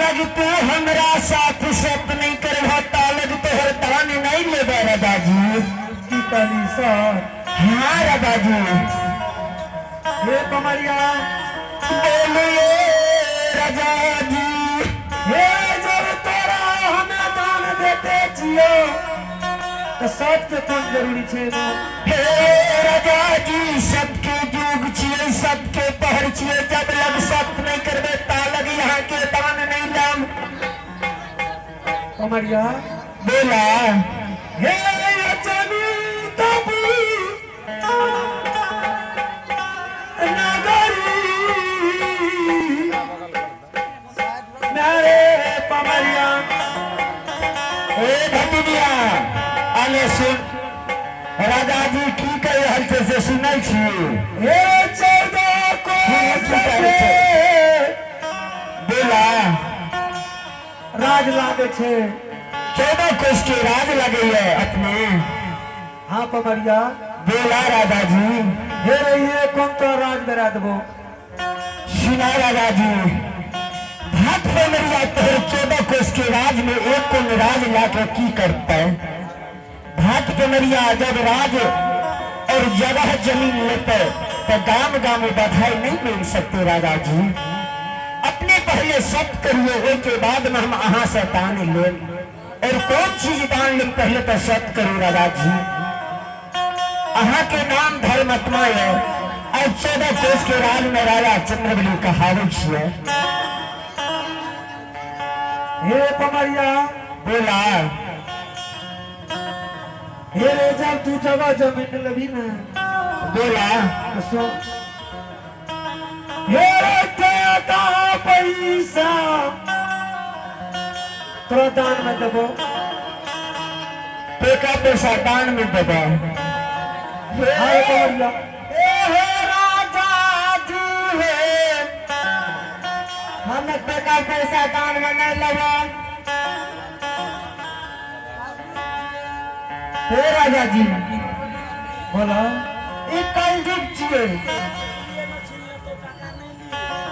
लग तू हमरा साथ सत नहीं करबह ता लग तोहर दान नहीं लेबे राजा जी। की कहली सर? हाँ राजा जी। हे कमरिया। बोलिए राजा जी। हे जब तोरा हमें दान देते छियो तो सत के कोन जरूरी छे? हे राजा जी सबके युग छियै, सबके पहर छियै, जब लग सत नहीं करबे ता लग यहाँ के दान नहीं लाम। कमरिया। बोला। हे अचनी तब नगरी मेरे पमरिया। ए भतिजिया आने सुन, राजा जी की कहि रहल छै से सुनै छी? हे 14 कोस के बोला। राज लागे छे। 14 कोस के राज लगैया अपने? हाँ पमरिया। बोला राजा जी। हे रहिए कौन तो राज बेरा देबो। सुना राजा जी, भात पमरिया तोहर 14 कोस के राज में एक कोन राज लाके की करते? भात पमरिया जब राज और जगह जमीन लेते तो गांव गांव में बधाई नहीं मिल सकते राजा जी। अपने पहले सत करिए, के बाद में हम अहाँ से दान ले और कौन चीज दान ले, पहले तो सत करू राजा जी। अहाँ के नाम धर्मात्मा है और 14 कोस के राज में राजा चंद्रबली कहावे छियै। हे पमरिया। बोला। हे रे जब तू जगह जमीन लेबी ना। बोला। तो सुन, हे रे टाका पैसा तोरा दान में देबो। टाका पैसा दान में देबो? हाँ पमरिया। हे राजा जी हे, हम टाका पैसा दान में नहीं लेबै। हे राजा जी। बोला। ई कलयुग छियै,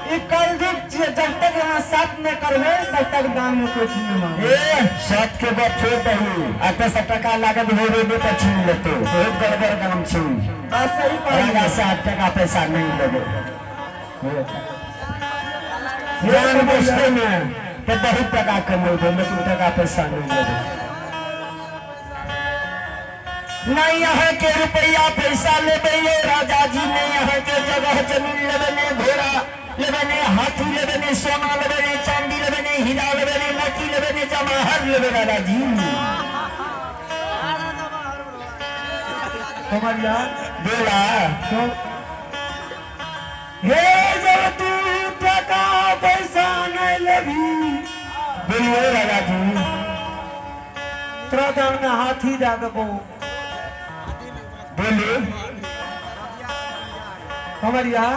ई कलयुग छियै, जब तक यहाँ साथ नहीं करबै तब तक दान में कोई चीज नहीं मांगे। ए साथ के बात छोड़ दही, अतः से टका लागत होबे नहीं तो छीन लेते, बहुत गड़बड़ काम छी। बात सही कहली। राजा साहब टका पैसा नहीं लेबै, जान बचते में तो बहुत टका कमेबै, लेकिन टका पैसा नहीं लेबै। नहीं यहाँ के रुपया पैसा लेबै ये राजा जी, नहीं यहाँ के जगह जमीन लेबै, नहीं घोड़ा लेबै, नहीं हाथी लेबै, नहीं सोना लेबै, नहीं चांदी लेबै, नहीं हीरा लेबै, नहीं मोती लेबै, नहीं जवाहर लेबै राजा जी। पमरिया। बोला। सुन, हे जब तू टका पैसा नहीं लेबी। बोलिए राजा जी। तोरा दान में हाथी दे देबो। बोलिए। पमरिया।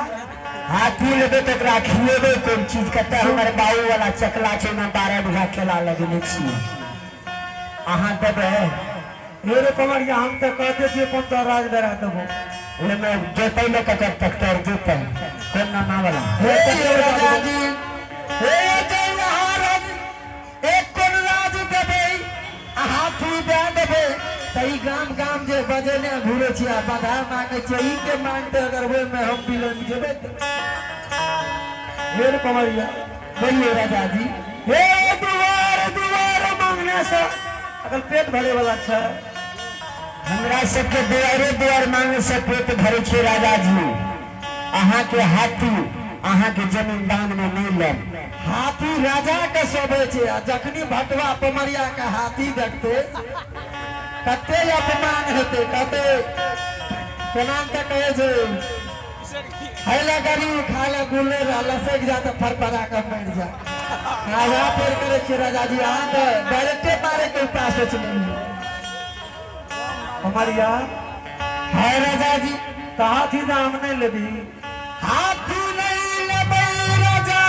हाथी लेबै तऽ ओकरा खिएबै कोन चीज? कते हमर बाबू वाला चकला छै ने, 12 बीघा केला लगेने छियै, अहाँ देबै? हे रे पमरिया, हम तऽ कहते छियै कोन तो राज बेरा देबो। ओहिमे जोतै ले ककर ट्रैक्टर जोतै? कोन नामा वाला? हे राजा जी, हे जय महाराज, एक कोन राज देबै आ हाथी दए देबै तऽ ई गाम गाम जे बजेने घुरै छियै आ बधा मांगै छियै, ई के मांगतै? अगर ओहिमे हम बिलम जेबै तऽ? हे रे पमरिया। बोलिए राजा जी। हे दुआर दुआर मांगने से अगर पेट भरे वाला छै? हमरा सबके दुआरे दुआर मांगे से पेट भरे छै राजा जी। अहाँ के हाथी, अहाँ के जमीन दान में नहीं लेब। हाथी राजा के शोभे छै, आ जखनी भटवा पमरिया के हाथी देखते कते अपमान हेतै, कते केना के कहै छै, खाइला गरीब खाइला गुले लसक जा तऽ फरफरा के मरि जा। आगा फेर करै छियै राजा जी, अहाँ तऽ डायरेक्टे मारे के उपाय सोच लेलियै। पमरिया। है राजा जी। तऽ हाथी दाम नहीं लेबी? हाथी नहीं लेबै राजा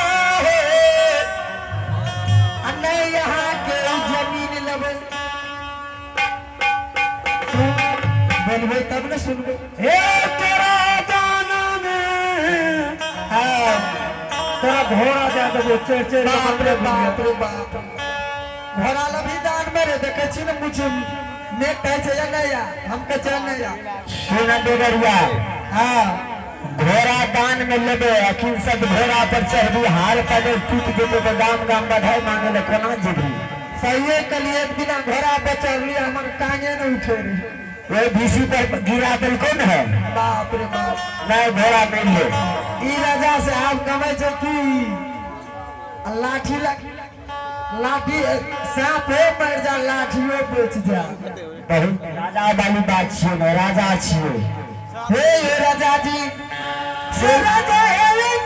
हे, आ नहीं यहाँ के जमीन लेबै। बोलबै तब ने सुनबै। हे तोरा दाना में हाँ। तोरा घोड़ा दे देबो चढ़ चढ़ बाप रे बाप रे बाप। घोड़ा लभी दान में रे देखे छी ने मुझे ने कहै छै या नहीं या हम कहै छै नहीं या। सुन बेगरिया। हाँ घोड़ा दान में लेबे अखिन सब घोड़ा पर चढ़बी हार पड़े टूट जेतै तऽ गाम गाम बधाई मांगे ले कोना जेबी। सहिए कलिए एक दिना घोड़ा पर चढ़ली हमर टांगे न उठे रे। ओहि भीसी पर गिरा देलको ने है। बाप रे बाप। नहीं घोड़ा नहीं ले। ई राजा से आब कमै छै की लाठी लाठी साँपो मरि जा लाठियो बचि जा। बहुत राजा वाली बात छियै ने, राजा छियै। हे हे राजा जी से राजा हे नहीं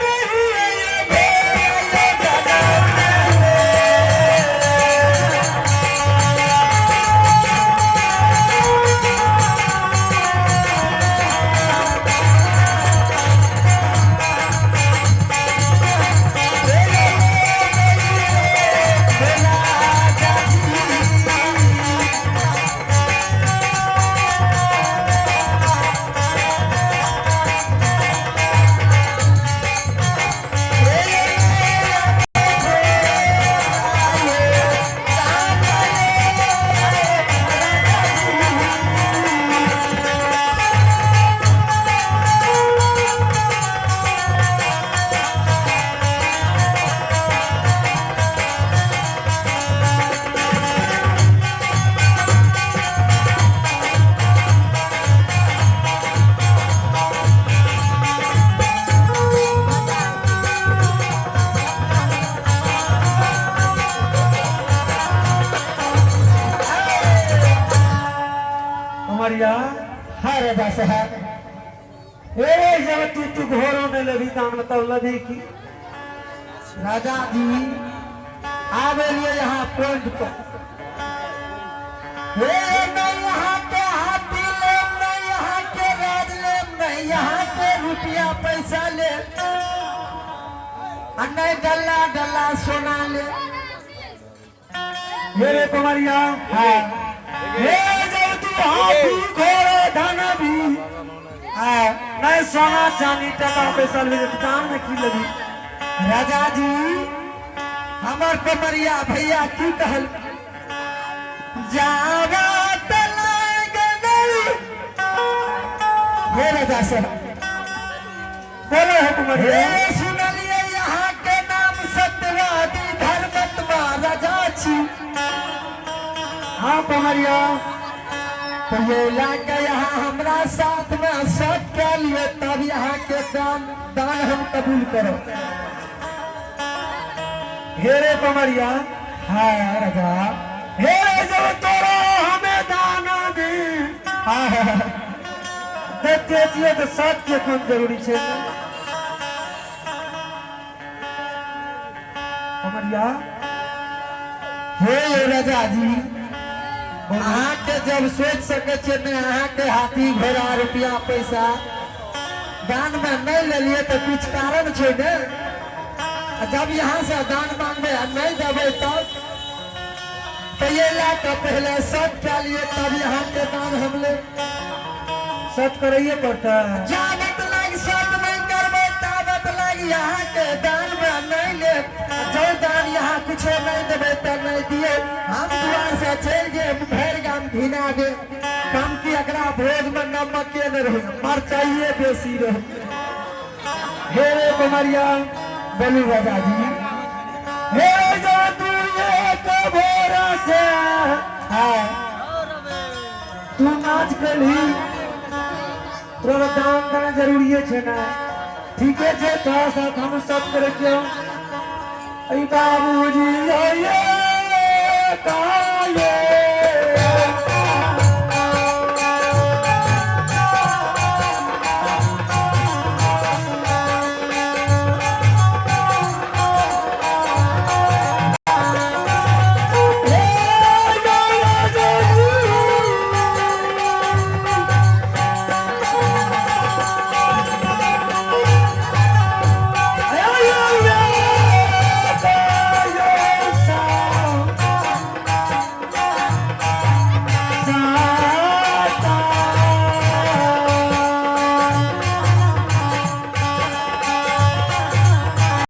हाँ राजा साहब। ए जब तू तू घोड़ो ने लेबी दान में तब लेबी की। राजा जी आवे लिए यहाँ पॉइंट पर। हे नहीं यहाँ के हाथी ले, नहीं यहाँ के राज ले, नहीं यहाँ के रुपया पैसा ले, नहीं डल्ला डल्ला सोना ले। हे रे कुमारिया। हाँ हे जब तू हाथी घोड़े धन भी हाँ नहीं सोना चांदी टका पैसा ले दान में की लेबी। राजा जी हमर कमरिया भैया की कहल जावा हे राजा साहब बोलो है कुमारिया। हे सुनलिए यहाँ के नाम सत्यवादी धर्मत्मा राजा छी। हाँ कुमारिया। तो ये लाके यहाँ हमरा साथ में सत के लिए तब यहाँ के दान दान हम कबूल करो। हे रे कुमारिया। हाँ राजा। हे जब तोरा हमें दान दे हाँ देखते छियै तऽ सत के कोन जरूरी छै। कुमारिया। हे राजा जी अहाँ के जब सोच सके छियै ने अहाँ के हाथी घोड़ा रुपया पैसा दान में नहीं लेलिए तो कुछ कारण छै ने। जब यहाँ से दान मांगबे आ नहीं देबै तब तो ये ला के पहले सत के लिए तब यहाँ के दान हम ले। सत करैये पड़ता है। जाबत लाग सत नहीं करबै ताबत लाग यहाँ के दान में नहीं ले। जो दान यहाँ कुछ नहीं देबै तऽ नहीं दिए। हम दुआर से चलि जेब भरि गाम घिना दे। कम की एकरा भोज में नमके नहीं रहे मरचाइए बेसी रहे। हे रे कुमारिया। बोलू राजा जी। हे जो तू एक भोरा से हाँ तू नाच कलही तोरा दान देना जरूरी छै ना। ठीके छै तोरा साथ हम सब करै छियौ। अरे बाबूजी ये काये